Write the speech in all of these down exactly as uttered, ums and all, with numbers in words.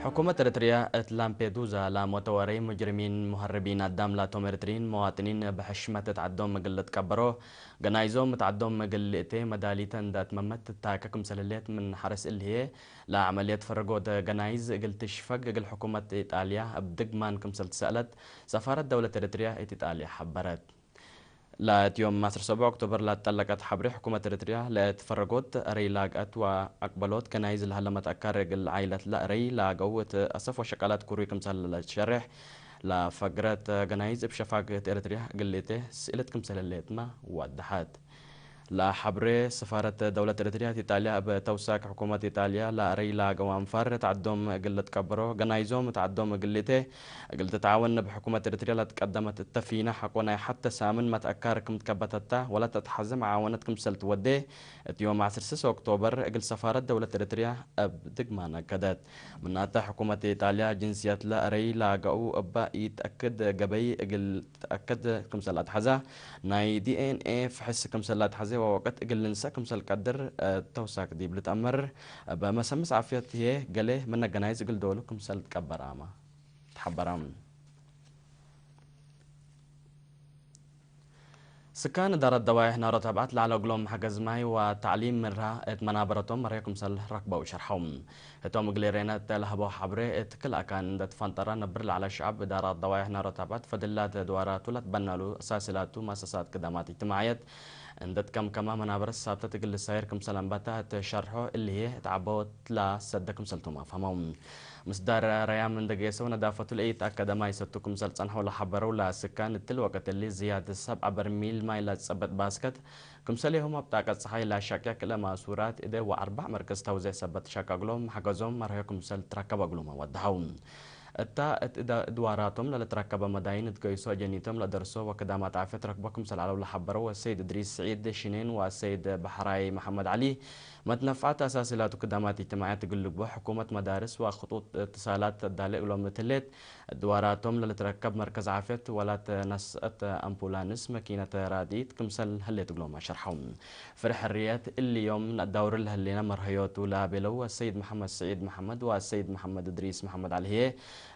ሕኩመት ኤረትርያ እት ላምፔዱዛ ላሞተ ወረይ ሙጅሪሚን ሙሀርቢን አዳም ላቶም ኤረትርዪን መዋጥኒን እብ ሕሽመት እት ዐዶም እግል ልትቀበሮ፣ ገናይዞም እት ዐዶም እግል ልእቴ መዳሊተ እንደ አትመመት ትታከ ክምሰል ህሌት ምን ሐርስ እሊ ህዬ፣ ለዐመልየት ፈረጎት ገናይዝ እግል ትሽፈግ እግል ሕኩመት ኢጣልያ እብ ድግማን ክምሰል ትሰአለት ሰፋረት ደውለት ኤረትርያ እት ኢጣልያ ሐበረት። ለእት ዮም ዐስር ሰብዕ ኦክቶበር ለትጠለቀት ሐብሬ፣ ሕኩመት ኤረትርያ ለእት ፈረጎት እረይ ላግአት ወአቅበሎት ገናይዝ ለሀለ መትአካር እግል ዓይለትለ እረይ ላገው እት አሰፍ ወሸቃላት ኩሩይ ክምሰል ለሸሬሕ፣ ለፈግረት ገናይዝ እብ ሸፋግ እት ኤረትርያ እግል ልእቴ ስእለት ክምሰል ህሌትመ ወደሐት። ለሐብሬ፣ ሰፋረት ደውለት ኤረትርያ እት ኢጣልያ እብ ተውሳክ ሕኩመት ኢጣልያ ለእረይ ላገው አንፋር እት ዐዶም እግል ልትቀበሮ፣ ገናይዞም እት ዐዶም እግል ልእቴ እግል ትትዓወን እብ ሕኩመት ኤረትርያ ለትቀደመት እተ ፊነ ሐቆ ናይ ሐተ ሳምን መትአካር ክም ትከበተታ ወለተትሐዘ መዓወነት ክምሰል ትወዴ እት ዮም ዐስር ስስ ኦክቶበር እግል ሰፋረት ደውለት ኤረትርያ እብ ድግማን አከደት። ምናተ ሕኩመት ኢጣልያ ጅንስየትለ እረይ ላገኡ እበ ኢተአክድ ገበይ እግል ተአከድ ክምሰል አትሐዛ፣ ናይ ዲ ኤን ኤ ፍሕስ ክምሰል ለአትሐዜ ወወቅት እግል ልንሰእ ክምሰል ቀድር፣ እ፣ ተውሳክ ዲብ ልትአመር፣ እበ መሰምስ ዓፍየት ህዬ ገሌ ምነ ገናይዝ እግል ዶሉ ክምሰል ትቀበራመ ተሐበረ። ስካን እዳረት ደዋይሕ ናሮ ተብዐት ለዐለ እግሎም ሐገዝ ማይ ወተዕሊም ምንራ እት መናበረቶም መርሄ ክምሰል ረክበው ሸርሐው። ህቶም እግል ኤሬነት ለሀበው ሐብሬ፣ እት ክል አካን እንደ ትፈንጠረ ነብር ለዐለ ሸዐብ እዳራት ደዋይሕ ናሮ ተብዐት ፈድላት ድዋራቱ ለትበነሉ አሳሲ ላቱ መአሰሳት ክዳማት እጅትማዕየት እንደ ትከምከመ መናበረት ሳብተት እግል ልሳይር ክምሰል አንበተ እት ሸርሖ እሊ ህዬ እት ዐቦት ለሰደ ክምሰልቶም አፍሀመው። ምስዳር ረያም እንደ ጌሰው ነዳፈቱ ለኢተአከደ ማይ ሰቱ ክምሰል ጸንሐው ለሐበረው ለስካን እትል ወቅት እሊ ዝያድ ሰብዐ በርሚል ማይ ለትጸበጥ ባስከት ክምሰሌሆም አብ ጣቀት ጸሓይ ለአሻቅያ ክለ ማሱራት እደ ወአርበዕ መርክዝ ተውዜ ሰበት ሸቀግሎም ሐገዞም መርሀዮ ክምሰል ትረከበ እግሎም ወደሐው። እታ እት እደ እድዋራቶም ለልትረከበ መዳይን እት ገይሶ አጀኒቶም ለደርሶ ወክዳማት ዓፍየት ረክቦ ክምሰል ዐለው ለሐበረው ወሰይድ እድሪስ ስዒድ ሽኔን ወሰይድ በሐራይ መሐመድ ዐሊ፣ መትነፍዓት አሳሲ ላቱ ክዳማት እጅትማዕየት እግል ልግቦ ሕኩመት መዳርስ ወክጡጥ እትሳላት ተዳሌ እግሎም እት ህሌት፣ እድዋራቶም ለልትረከብ መርከዝ ዓፍየት ወላት ነስአት አምቡላንስ መኪነት ራድኢት ክምሰል ህሌት እግሎም አሸርሐው። ፍሬሕ ሕርየት እሊ ዮም ነአዳውር ለህሌነ መርሀዮቱ ለቤለው አሰይድ መሐመድ ስዒድ መሐመድ ወአሰይድ መሐመድ እድሪስ መሐመድ ዐሊ ህዬ፣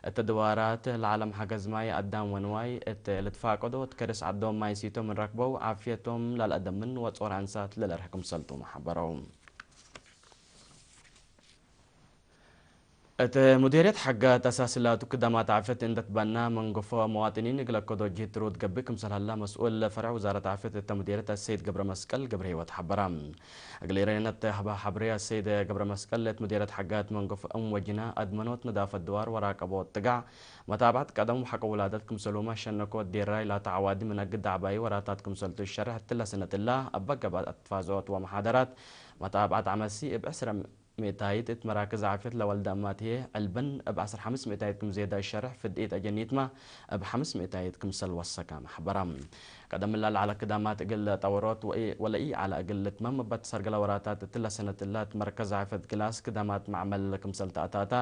እት ድዋራት ለዓለም ሐገዝ ማይ አዳም ወንዋይ እት ልትፋቀዶ እት ከርስ ዐዶም ማይ ሲቶ ምን ረክበው፣ ዓፍየቶም ለልአደምን ወጾር አንሳት ለለርህ ክምሰልቶም ሐበረው። እት ሙዴርየት ሐጋት አሳሲ ላቱ ክዳማት ዓፍየት እንደ ትበና መንገፎ መዋጥኒን እግል አከዶ ጅህት ትሩድ ገብእ ክምሰል ሀላ መስኡል ፈርዕ ውዛረት ዓፍየት እተ ሙዴርየት አሰይድ ገብረ መስቀል ገብረ ህይወት ሐበራ። እግል ኤረነት ሀበ ሐብሬ አሰይድ ገብረ መስቀል እት ሙዴርየት ሐጋት መንገፎ እም ወጅና አድመኖት ነዳፈት ድዋር ወራቀቦት ጥጋዕ መታብዐት ቀደም ወሐቆ ውላደት ክምሰሉመ ሸነኮት ዴራይ ላተ ዐዋዲ ምን አግድ ዐባዪ ወራታት ክምሰልቱ ሸርሕ እትለ ሰነት እላ እበ ገብአት አትፋዞት ወመሓደራት መታብዐት ዐመሲ እብ ዕስረ ሚእታይት እት መራክዝ ዓፍየት ለወልደ እማት ህዬ ዕልብን እብ ዐስር ሐምስ ሚእታይት ክም ዜዳ እሸርሕ፣ ፍድኢት አጀኒትመ እብ ሐምስ ሚእታይት ክምሰል ወሰከ መሕበረ። ቀደም እላ ለዐለ ክዳማት እግል ጠወሮት ወኢ-፣ ወለኢዐለ እግል ልትመም እበ ትሰርገለ ወራታት እትለ ሰነት እላ እት መርከዝ ዓፍየት ግላስ ክዳማት መዕመል ክምሰል ተአታታ፣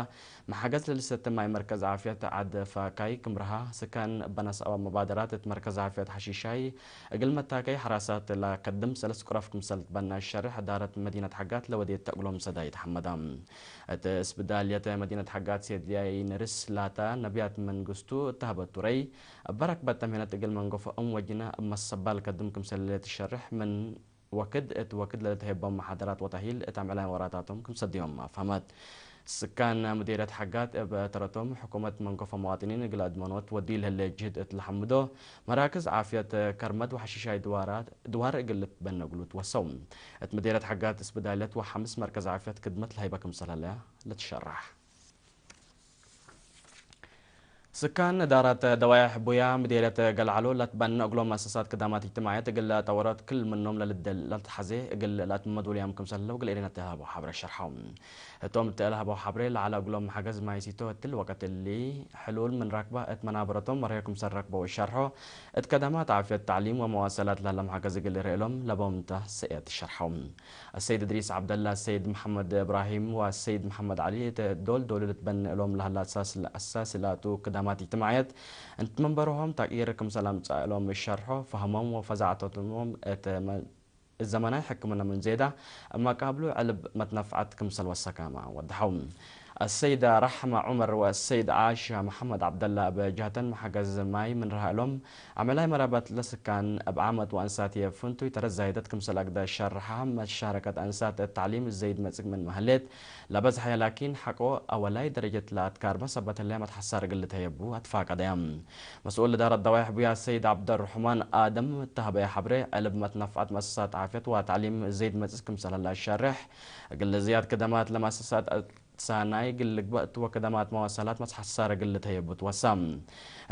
መሓገዝ ለልሰቲ ማይ መርከዝ ዓፍየት ዐድ ፋካይ ክምርሃ፣ ስካን እበ ነስአወ መባደራት እት መርከዝ ዓፍየት ሐሺሻይ እግል መታከይ ሐራሳት ለከድም ሰለስ ቅረፍ ክምሰል ትበነ ሸርሕ እዳረት መዲነት ሐጋት ለወዴት ተእግሎም ሰዳይት ሐመዳ። እት እስብዳልየት መዲነት ሐጋት ሴድያይ ንርስ ላታ ነብያት መንግስቱ እተ ሀበቱ ረይ፣ እበ ረክበት ተምሄነት እግል መንገፎ እም ወጅነ እብ መሰባል ከድም ክምሰል ለትሸርሕ ምን ወክድ እት ወክድ ለልትሄቦም መሓደራት ወተእሂል እት አምዕላን ወራታቶም ክም ሰድዮም አፍሀመት። ስካን ሙዴርየት ሐጋት እብ ተረቶም፣ ሕኩመት መንገፎ መዋጥኒን እግል አድመኖት ወዲ ለህሌ ጅህድ እት ለሐምዶ፣ መራክዝ ዓፍየት ከርመድ ወሐሺሻይ ድዋራት፣ ድዋር እግል ልትበነ እግሉ ትወሰው። እት ሙዴርየት ሐጋት እስብዳልየት ወሐምስ መርከዝ ዓፍየት ክድመት ለሀይበ ክምሰል ሀለ ልትሸራሕ። ስካን እዳረት ደዋይሕ ቡያ ምዴርየት ገልዐሎ ለትበነ እግሎም መአሰሳት ክዳማት እጅትማዕየት እግል ለጠወሮት ክል ምኖም ለልደል ለልትሐዜ እግል ለአትመመድ ወልያም ክምሰል ህለው እግል ኤሪነት ለሀበው ሐብሬ ሸርሐው። ህቶም እት ለሀበው ሐብሬ ለዐለ እግሎም ሐገዝ ማይ ሲቶ እትሊ ወቀት እሊ ሕሉል ምን ረክበ እት መናበረቶም መርሄ ክምሰል ረክበው እሸርሖ። እት ከዳማት ዓፍየት፣ ተዕሊም ወመዋሰላት ለሀለ መሐገዝ እግል ኢረኤሎም ለበውም ተ ሰእየት ሸርሐው። አሰይድ እድሪስ ዐብደላ፣ አሰይድ መሐመድ እብራሂም ወአሰይድ መሐመድ ዐሊ እት ዶል ዶሉ ልትበኔ እሎም ለሀላ አሳስ፣ አሳሲ ላቱ ክዳማት እጅትማዕየት እት መንበርሆም ተቅይር ክምሰል አምጸአ እሎም እሸርሖ፣ ፈህሞም ወፈዛዐቶቶም እት መ-፣ እት ዘመናይ ሕክምነ ምን ዜዳ እብ መቃብሉ ዕልብ መትነፍዐት ክምሰል ወሰከመ ወደሐው። አሰይዳ ረሕመ ዑመር ወአሰይድ ዓሻ መሐመድ ዐብደላ እብ ጀሀተን መሐገዝ ማይ ምን ረሀ እሎም፣ ዐመላይ መራበት ለስካን እብ ዓመት ወአንሳትዬ ፍንቱይ ተረት ዛይደት ክምሰል አግደ ሸርሐ፣ መሻረከት አንሳት እት ተዕሊም ዘይድ መጽእ ምንመ ህሌት ለበዝሐየ ላኪን ሐቆ አወላይ ደረጀት ለአትካርመ ሰበት ህለ መትሐሳር እግል ልትሀየቡ አትፋቀደየ። መስኡል እዳረት ደዋይሕ ቡያ ሰይድ ዐብደርሑማን አደም እተ ሀበየ ሐብሬ፣ ዕልብ መትነፍዐት መአሰሳት ዓፍየት ወተዕሊም ዘይድ መጽእ ክምሰል ህለ አሻሬሕ፣ እግል ዝያድ ክደማት ለመአሰሳት ሳናይ እግል ልግበእ እት ወክደማት መዋሰላት መትሐሳር እግል ልትሀየቡ ትወሳ።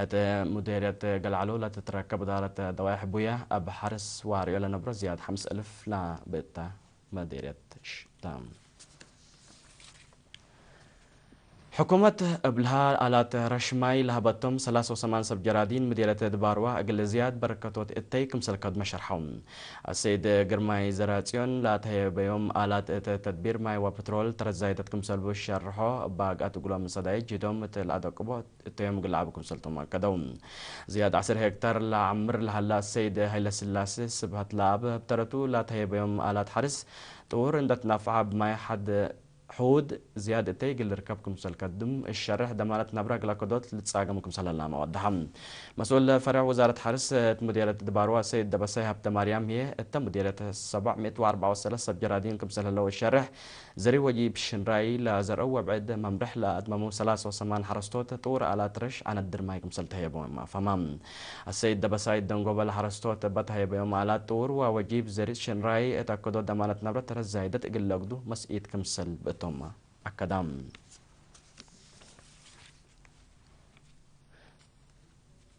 እት ሙዴርየት ገልዐሎ ለትትረከብ እዳረት ደዋይሕ ቡየ፣ እብ ሐርስ ወአርዮ ለነብሮ ዝያድ ሐምስ እልፍ ለብእተ መዴርየት ሽታ። ሕኩመት እብልሃ አላት ረሽ ማይ ለሀበቶም ሰላስ ወሰማን ሰብ ጀራዲን ምዴርየት ድባርዋ እግል ዝያድ በረከቶት እተይ ክምሰል ከድመ ሸርሐው። አሰይድ ግርማይ ዘርአጽዮን ለአትሀየበዮም አላት እት ተድቢር ማይ ወፕትሮል ተረት ዛይደት ክምሰልቡ ሸርሖ፣ እበ አግአት እግሎም ሰዳይት ጅህዶም እት ለአደቅቦ እተዮም እግል ለዐቡ ክምሰልቶም አከደው። ዝያድ ዐስር ሄክታር ለዐምር ለሀላ አሰይድ ሀይለስላሴ ስብሀት ለአብ እብ ተረቱ ለአትሀየበዮም አላት ሐርስ ጥውር እንደ ትናፈዐ እብ ማይ ሐድ ሕዉድ ዝያድ እተይ እግል ልርከብ ክምሰል ከድም እሸርሕ፣ ደማነት ነብረ እግለ ከዶት ልትጻገም ክምሰል ህላመ ወደሐ። መስኡል ፈሬዕ ውዛረት ሐርስ እት ሙዴርየት ድባርዋ ሰይድ ደበሳይ ሀብተማርያም ህዬ፣ እተ ሙዴርየት ሰብዕ ምእት ወአርበዕ ወሰለስ ሰብ ጀራዲን ክምሰል ህለው እሸርሕ፣ ዘሪ ወጂብ ሽንራይ ለዘርአው ወብዕድ መምርሕ ለአትመመው ሰላስ ወሰማን ሐረስቶት ጥውር አላት ረሽ አነድር ማይ ክምሰል ተህየቦም አፋማ። አሰይድ ደበሳይ ደንጎበ ለሐረስቶት እበ ተህየበዮም አላት ጥውር ወወጂብ ዘሪ ሽንራይ እት አከዶ ደማነት ነብረ ተረት ዛይደት እግል ለአግዱ መስኢት ክምሰል ብእቶም አከዳ።